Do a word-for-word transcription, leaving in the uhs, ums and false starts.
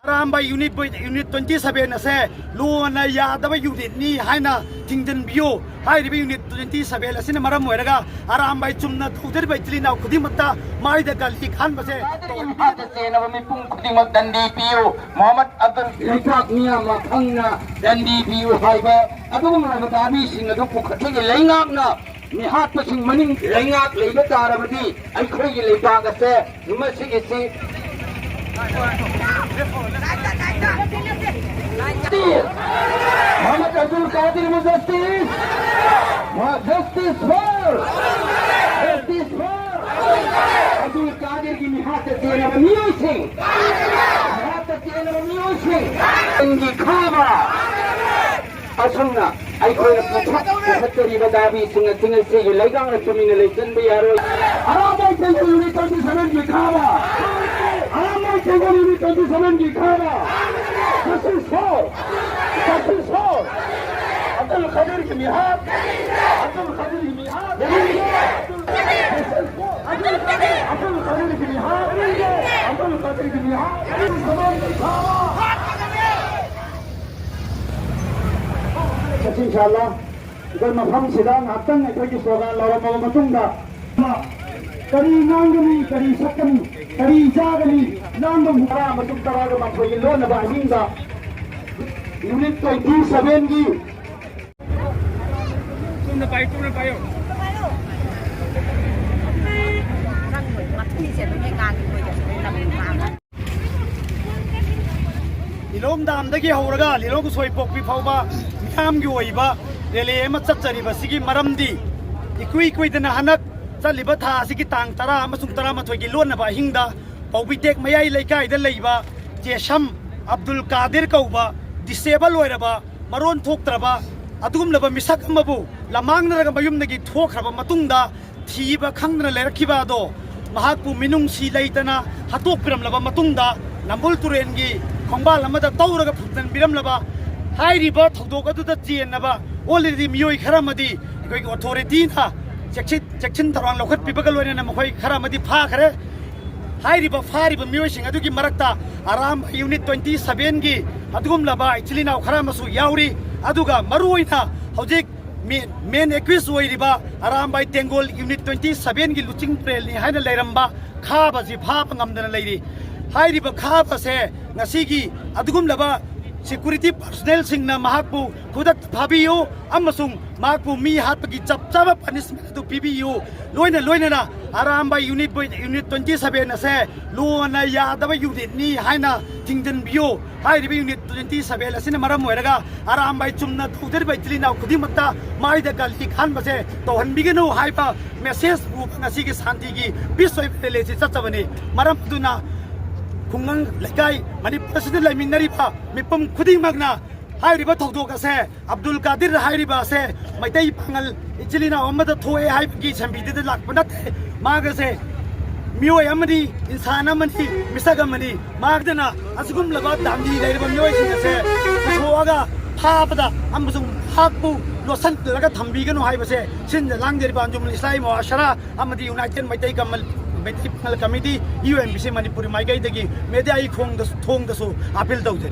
Arambai unit, unit twenty seven ꯑꯁꯦ ꯂꯣꯅ ꯌꯥꯗꯕ ꯌꯨꯅꯤꯠꯅꯤ ꯍꯥꯏꯅ ꯊꯤꯡꯖꯤꯟꯕꯤꯌꯨ꯫ ꯍꯥꯏꯔꯤꯕ ꯌꯨꯅꯤꯠ twenty seven ꯑꯁꯤꯅ ꯃꯔꯝ ꯑꯣꯏꯔꯒ ꯑꯔꯥꯝꯕꯥꯏ ꯆꯨꯝꯅ ꯇꯧꯖꯔꯤꯕ ꯏꯆꯤꯜ ꯏꯅꯥꯎ ꯈꯨꯗꯤꯡꯃꯛꯇ ꯃꯥꯏꯗ ꯒꯥꯂꯤ ꯀꯥꯍꯟꯕꯁꯦ ꯇꯧꯍꯟꯕꯤꯒꯅꯨ꯫ ꯆꯦꯟꯅꯕ ꯃꯤꯄꯨꯝ ꯈꯨꯗꯤꯡꯃꯛ ꯗꯟꯗꯤ ꯄꯤꯌꯨ꯫ ꯃꯣꯍꯝꯃꯗ ꯑꯕꯗꯨꯜ ꯂꯩꯕꯥꯛ ꯃꯤꯌꯥꯝꯅ ꯈꯪꯅ ꯗꯟꯗꯤ ꯄꯤꯌꯨ ꯍꯥꯏꯕ ꯑꯗꯨꯒꯨꯝꯂꯕ ꯗꯥꯕꯤꯁꯤꯡ ꯑꯗꯨ ꯄꯨꯈꯠꯄꯒꯤ ꯂꯩꯉꯥꯛꯅ ꯃꯤꯍꯥꯠꯄꯁꯤꯡ ꯃꯅꯤꯡ ꯂꯩꯉꯥꯛ ꯂꯩꯕ ꯇꯥꯔꯕꯗꯤ ꯑꯩꯈꯣꯏꯒꯤ ꯂꯩꯕꯥꯛ ꯑꯁꯦ ꯃꯁꯤꯒꯤꯁꯤ Mohammed Abdul Qadir justice! Justice for! Justice for! Abdul ꯀꯥꯗꯤꯔꯒꯤ ꯃꯤꯍꯥꯠꯇ ꯆꯦꯟꯅꯕ ꯃꯤꯑꯣꯏꯁꯤꯡ! ꯃꯤꯍꯥꯠꯇ ꯆꯦꯟꯅꯕ ꯃꯤꯑꯣꯏꯁꯤꯡ! ꯒꯤ ꯈꯥꯕ! ꯑꯁꯨꯝꯅ ꯑꯩꯈꯣꯏꯅ ꯄꯨꯊꯣꯛ ꯄꯨꯈꯠꯆꯔꯤꯕ ꯗꯥꯕꯤꯁꯤꯡ ꯑꯁꯤ ꯉꯁꯤꯒꯤ ꯂꯩꯉꯥꯛꯅ ꯇꯨꯃꯤꯟꯅ ꯂꯩꯁꯤꯟꯕ ꯌꯥꯔꯣꯏ꯫ ꯑꯔꯥꯝꯕꯥꯏ ꯇꯦꯡꯒꯣꯜ ꯌꯨꯅꯤꯠ twenty seven ꯒꯤ ꯈꯥꯕ! ꯑꯔꯥꯝꯕꯥꯏ ꯇꯦꯡꯒꯣꯜ ꯌꯨꯅꯤꯠ twenty seven ꯒꯤ ꯈꯥꯕ! Justice for! Justice for! Abdul ꯀꯥꯗꯤꯔꯒꯤ ꯃꯤꯍꯥꯠ! Abdul ꯀꯥꯗꯤꯔꯒꯤ ꯃꯤꯍꯥꯠ! Abdul ꯀꯥꯗꯤꯔꯒꯤ ꯃꯤꯍꯥꯠ! Abdul ꯀꯥꯗꯤꯔꯒꯤ ꯃꯤꯍꯥꯠ! ꯆꯠꯁꯤ ꯏꯟꯁꯥꯜꯂꯥ꯫ ꯑꯩꯈꯣꯏ ꯃꯐꯝꯁꯤꯗ ꯉꯥꯏꯍꯥꯛꯇꯪ ꯑꯩꯈꯣꯏꯒꯤ ꯁ꯭ꯂꯣꯒꯥꯟ ꯂꯥꯎꯔꯝꯃꯕ ꯃꯇꯨꯡꯗ ꯀꯔꯤ ꯉꯥꯡꯒꯅꯤ, ꯀꯔꯤ ꯁꯛꯀꯅꯤ, ꯀꯔꯤ ꯆꯥꯒꯅꯤ, ꯂꯥꯡꯕ ꯇꯔꯥ ꯑꯃꯁꯨꯡ ꯇꯔꯥꯒ ꯃꯥꯊꯣꯏꯒꯤ ꯂꯣꯟꯅꯕ ꯑꯍꯤꯡꯗ ꯌꯨꯅꯤꯠ twenty seven ꯒꯤ ꯇꯨꯝꯅ ꯄꯥꯏꯌꯨ, ꯇꯨꯝꯅ ꯄꯥꯏꯌꯨ꯫ ꯂꯤꯂꯣꯡ ꯗꯥꯝꯗꯒꯤ ꯍꯧꯔꯒ ꯂꯤꯂꯣꯡ ꯎꯁꯣꯏꯄꯣꯛꯄꯤ ꯐꯥꯎꯕ ꯃꯤꯌꯥꯝꯒꯤ ꯑꯣꯏꯕ ꯔꯦꯂꯤ ꯑꯃ ꯆꯠꯆꯔꯤꯕꯁꯤꯒꯤ ꯃꯔꯝꯗꯤ, ꯏꯀꯨꯏ ꯀꯨꯏꯗꯅ ꯍꯟꯗꯛ ꯆꯠꯂꯤꯕ ꯊꯥ ꯑꯁꯤꯒꯤ ꯇꯥꯡ ꯇꯔꯥ ꯑꯃꯁꯨꯡ ꯇꯔꯥꯃꯥꯊꯣꯏꯒꯤ ꯂꯣꯟꯅꯕ ꯑꯍꯤꯡꯗ ꯄꯧꯕꯤꯇꯦꯛ ꯃꯌꯥꯏ ꯂꯩꯀꯥꯏꯗ ꯂꯩꯕ ꯆꯦꯁꯝ ꯑꯕꯗꯨꯜ ꯀꯥꯗꯤꯔ ꯀꯧꯕ ꯗꯤꯁꯦꯕꯜ ꯑꯣꯏꯔꯕ, ꯃꯔꯣꯟ ꯊꯣꯛꯇ꯭ꯔꯕ ꯑꯗꯨꯒꯨꯝꯂꯕ ꯃꯤꯁꯛ ꯑꯃꯕꯨ ꯂꯃꯥꯡꯅꯔꯒ ꯃꯌꯨꯝꯗꯒꯤ ꯊꯣꯛꯈ꯭ꯔꯕ ꯃꯇꯨꯡꯗ, ꯊꯤꯕ ꯈꯪꯗꯅ ꯂꯩꯔꯛꯈꯤꯕ ꯑꯗꯣ, ꯃꯍꯥꯛꯄꯨ ꯃꯤꯅꯨꯡꯁꯤ ꯂꯩꯇꯅ ꯍꯥꯠꯇꯣꯛꯄꯤꯔꯝꯂꯕ ꯃꯇꯨꯡꯗ, ꯅꯝꯕꯨꯜ ꯇꯨꯔꯦꯜꯒꯤ ꯈꯣꯡꯕꯥꯜ ꯑꯃꯗ ꯇꯧꯔꯒ ꯐꯨꯝꯖꯤꯟꯕꯤꯔꯝꯂꯕ ꯍꯥꯏꯔꯤꯕ ꯊꯧꯗꯣꯛ ꯑꯗꯨꯗ ꯆꯦꯟꯅꯕ already ꯃꯤꯑꯣꯏ ꯈꯔ ꯑꯃꯗꯤ ꯑꯩꯈꯣꯏꯒꯤ ꯑꯣꯊꯣꯔꯤꯇꯤꯅ ꯆꯦꯛꯁꯤꯟ, ꯆꯦꯛꯁꯤꯟ ꯊꯧꯔꯥꯡ ꯂꯧꯈꯠꯄꯤꯕꯒ ꯂꯣꯏꯅꯅ ꯃꯈꯣꯏ ꯈꯔ ꯑꯃꯗꯤ ꯐꯥꯈ꯭ꯔꯦ꯫ ꯍꯥꯏꯔꯤꯕ ꯐꯥꯔꯤꯕ ꯃꯤꯑꯣꯏꯁꯤꯡ ꯑꯗꯨꯒꯤ ꯃꯔꯛꯇ ꯑꯔꯥꯝꯕꯥꯏ ꯌꯨꯅꯤꯠ ꯇ꯭ꯋꯦꯟꯇꯤ ꯁꯚꯦꯟꯒꯤ ꯑꯗꯨꯒꯨꯝꯂꯕ ꯏꯆꯤꯜ ꯏꯅꯥꯎ ꯈꯔ ꯑꯃꯁꯨ ꯌꯥꯎꯔꯤ꯫ ꯑꯗꯨꯒ ꯃꯔꯨꯑꯣꯏꯅ ꯍꯧꯖꯤꯛ ꯃꯦꯟ ꯑꯦꯀ꯭ꯌꯨꯁ ꯑꯣꯏꯔꯤꯕ ꯑꯔꯥꯝꯕꯥꯏ ꯇꯦꯡꯒꯣꯜ ꯌꯨꯅꯤꯠ ꯇ꯭ꯋꯦꯟꯇꯤ ꯁꯚꯦꯟꯒꯤ ꯂꯨꯆꯤꯡ ꯄ꯭ꯔꯦꯜꯅꯤ ꯍꯥꯏꯅ ꯂꯩꯔꯝꯕ ꯈꯥꯕꯁꯤ ꯐꯥꯕ ꯉꯝꯗꯅ ꯂꯩꯔꯤ꯫ ꯍꯥꯏꯔꯤꯕ ꯈꯥꯕꯁꯦ ꯉꯁꯤꯒꯤ ꯑꯗꯨꯒꯨꯝꯂꯕ ꯁꯦꯀ꯭ꯌꯨꯔꯤꯇꯤ ꯄꯔꯁꯅꯦꯜꯁꯤꯡꯅ ꯃꯍꯥꯛꯄꯨ ꯈꯨꯗꯛꯇ ꯐꯥꯕꯤꯌꯨ ꯑꯃꯁꯨꯡ ꯃꯍꯥꯛꯄꯨ ꯃꯤ ꯍꯥꯠꯄꯒꯤ ꯆꯞ ꯆꯥꯕ ꯄꯅꯤꯁꯃꯦꯟ ꯑꯗꯨ ꯄꯤꯕꯤꯌꯨ꯫ ꯂꯣꯏꯅ ꯂꯣꯏꯅꯅ Arambai unit unit twenty seven ꯑꯁꯦ ꯂꯣꯅ ꯌꯥꯗꯕ ꯌꯨꯅꯤꯠꯅꯤ ꯍꯥꯏꯅ ꯊꯤꯡꯖꯤꯟꯕꯤꯌꯨ꯫ ꯍꯥꯏꯔꯤꯕ ꯌꯨꯅꯤꯠ ꯇ꯭ꯋꯦꯟꯇꯤ ꯁꯚꯦꯟ ꯑꯁꯤꯅ ꯃꯔꯝ ꯑꯣꯏꯔꯒ ꯑꯔꯥꯝꯕꯥꯏ ꯆꯨꯝꯅ ꯇꯧꯖꯔꯤꯕ ꯏꯆꯤꯜ ꯏꯅꯥꯎ ꯈꯨꯗꯤꯡꯃꯛꯇ ꯃꯥꯏꯗ ꯒꯥꯂꯤ ꯈꯥꯟꯕꯁꯦ ꯇꯧꯍꯟꯕꯤꯒꯅꯨ ꯍꯥꯏꯕ ꯃꯦꯁꯦꯖ ꯄꯨꯕ ꯉꯁꯤꯒꯤ ꯁꯥꯟꯇꯤꯒꯤ ꯄꯤꯁ ꯑꯣꯏꯕ ꯔꯦꯂꯤꯁꯤ ꯆꯠꯆꯕꯅꯤ꯫ ꯃꯔꯝ ꯑꯗꯨꯅ ꯈꯨꯡꯒꯪ ꯂꯩꯀꯥꯏ ꯃꯅꯤꯄꯨꯔ ꯑꯁꯤꯗ ꯂꯩꯃꯤꯟꯅꯔꯤꯕ ꯃꯤꯄꯨꯝ ꯈꯨꯗꯤꯡꯃꯛꯅ ꯍꯥꯏꯔꯤꯕ ꯊꯧꯗꯣꯛ ꯑꯁꯦ ꯑꯕꯗꯨꯜ ꯀꯥꯗꯤꯔ ꯍꯥꯏꯔꯤꯕ ꯑꯁꯦ ꯃꯩꯇꯩ ꯄꯥꯉꯜ ꯏꯆꯤꯜ ꯏꯅꯥꯎ ꯑꯃꯗ ꯊꯣꯛꯑꯦ ꯍꯥꯏꯕꯒꯤ ꯁꯦꯝꯕꯤꯗꯨꯗ ꯂꯥꯛꯄ ꯅꯠꯇꯦ꯫ ꯃꯥꯒꯁꯦ ꯃꯤꯑꯣꯏ ꯑꯃꯅꯤ, ꯏꯟꯁꯥꯟ ꯑꯃꯅꯤ, ꯃꯤꯁꯛ ꯑꯃꯅꯤ꯫ ꯃꯥꯗꯅ ꯑꯁꯤꯒꯨꯝꯂꯕ ꯗꯥꯟꯗꯤ ꯂꯩꯔꯕ ꯃꯤꯑꯣꯏꯁꯤꯡ ꯑꯁꯦ ꯄꯨꯊꯣꯛꯑꯒ ꯐꯥꯕꯗ ꯑꯃꯁꯨꯡ ꯃꯍꯥꯛꯄꯨ ꯂꯣꯠꯁꯤꯜꯂꯒ ꯊꯝꯕꯤꯒꯅꯨ ꯍꯥꯏꯕꯁꯦ ꯁꯤꯟꯗ ꯂꯥꯡꯖꯔꯤꯕ ꯑꯟꯖꯨꯃꯟ ꯏꯁꯂꯥꯃꯤ ꯃꯨꯍꯥꯁꯔꯥ ꯑꯃꯗꯤ ꯌꯨꯅꯥꯏꯇꯦꯠ ꯃꯩꯇꯩ ꯀꯃꯜ, Meitei Pangal committee, U M B C Manipuri ꯃꯥꯏꯀꯩꯗꯒꯤ ꯃꯦꯗꯤꯌꯥꯒꯤ ꯈꯣꯡꯗ, ꯊꯣꯡꯗꯁꯨ ꯑꯥꯄꯤꯜ ꯇꯧꯖꯔꯤ꯫